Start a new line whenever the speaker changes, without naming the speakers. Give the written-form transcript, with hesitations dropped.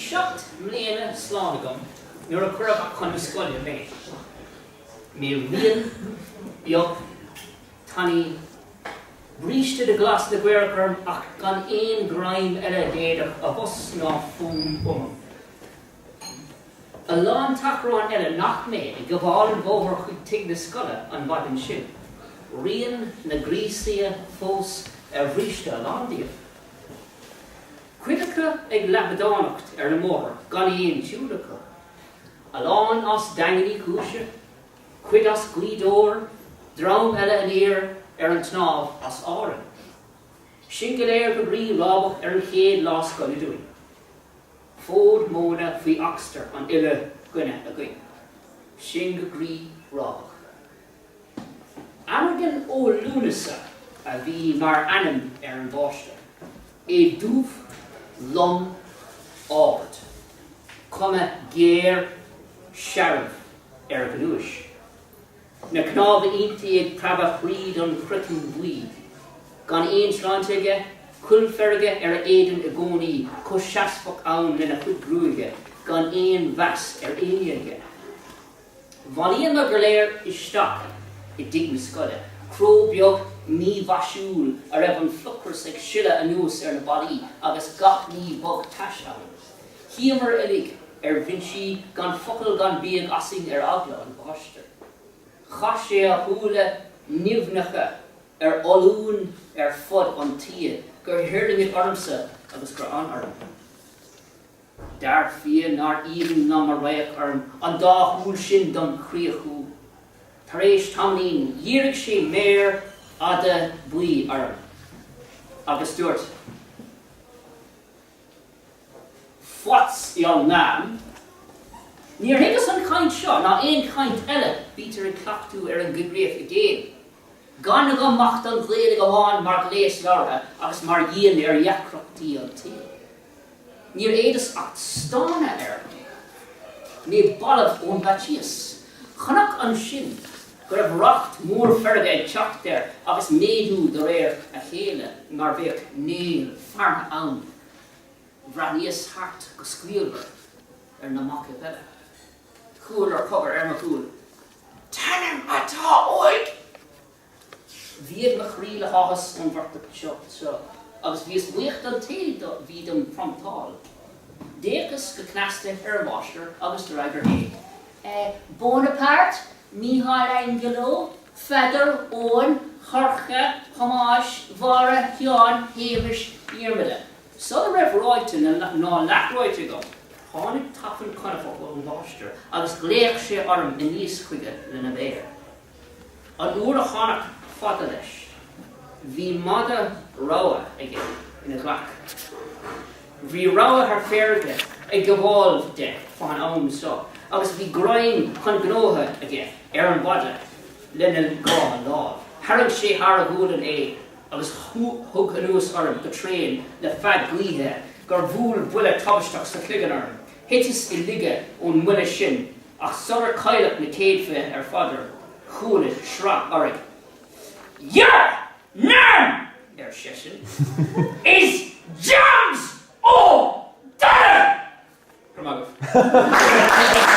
7 mbliana slán agam nuair a cuireadh chun na scoile mé. Mé righin, beag, tanaí, bríste de ghlas na gcaorach orm ach gan aon ghreim eile d'éadach abhus ná fúm umam. A lán tachrán eile nach mé ag gabháil an bhóthair chuig tigh na scoile an mhaidin sin, rian na gríosaithe fós ar bhríste a lán díobh. Cuid acu ag lapadánacht ar an mbóthar gan aon tsiúl acu. A lán as Daingean Uí Chúise, cuid as Gaoth Dobhair, dream eile aniar ar an tsnámh as Árainn. Sinn go léir go groí rábach ar an chéad lá scoile dúinn. Fód móna faoi oxtar an uile dhuine againn. Sinn go groí rábach. Amergin Ó Lúnasa a bhí mar ainm ar an bpáiste. É dubh, lom, ard. Cuma ghéar, searbh ar a ghnúis. Na cnámha inti ag preabadh thríd an chraiceann buí. Gan aon tsláinte aige, cuil feirge ar a éadan i gcónaí, chomh seasmhach ann lena chuid gruaige, gan aon mheas ar éinne aige. Bhailíomar go léir isteach i dtigh na scoile, cró beag mímhaisiúil a raibh an fliuchras ag sileadh anuas ar na ballaí agus gach ní bog tais ann. Shuíomar uilig ar bhinsí gan focal gan bíog asainn ar eagla an mháistir. Chaith sé a shúile nimhneacha ar fholuain ar fud an tí gur thuirling ormsa agus gur fhan orm. Dar fia nár aoibhinn liom a radharc orm, an dá shúil sin dom chríochú. Tar éis tamaillín, dhírigh sé méar fhada buí orm agus dúirt, What's your name? Níor thuigeas an chaint seo ná aon chaint eile bítear ag cleachtú ar an gcoigríoch i gcéin. Gan agam ach don Ghaeilge amháin mar ghléas labhartha agus mar dhíon ar dheacrachtaí an tsaoil. Níor fhéadas ach stánadh air. Mé balbh ón bhfaitíos. Chonac ansin go raibh racht mór feirge ag teacht air agus méadú de réir a chéile mar bheadh néal feartha ann. Bhreathnaíos thart go scaollmhar ar na macaibh eile. Chualar cogar ar mo chúl. T'ainm atá uaidh! Bhíog mo chroí le háthas ón bhfortacht seo agus bhíos buíoch don té do bhí dom phromptáil. D'fhéachas go cneasta ar an mháistir agus d'fhreagair é, Bonaparte, Mícheál Angelo, Pheadair, Eoin, Shorcha, Thomáis, Mháire, Sheáin, Shéamais, Dhiarmada. Sula raibh ráite ná leathráite agam, tháinig tafann conafach ón mháistir agus ghlaoch sé orm aníos chuige lena mhéar. An uair a thánag fada leis, bhí mada ramhar aige ina ghlac. Bhí rogha thar feirge ag gabháil de fán am so agus bhí greim chun gnótha aige ar an mhada lena dhá láimh. Tharraing sé thar a ghualainn é agus thug anuas orm go tréan le fead gaoithe gur bhuail buille tubaisteach sa chloigeann orm. Thiteas i laige ón mbuille sin Ach sular cailleadh na céadfaithe ar fad orm, chuala sraith urraidh. Your name, ar seisean, is James O'Donoghue! Go raibh maith agaibh.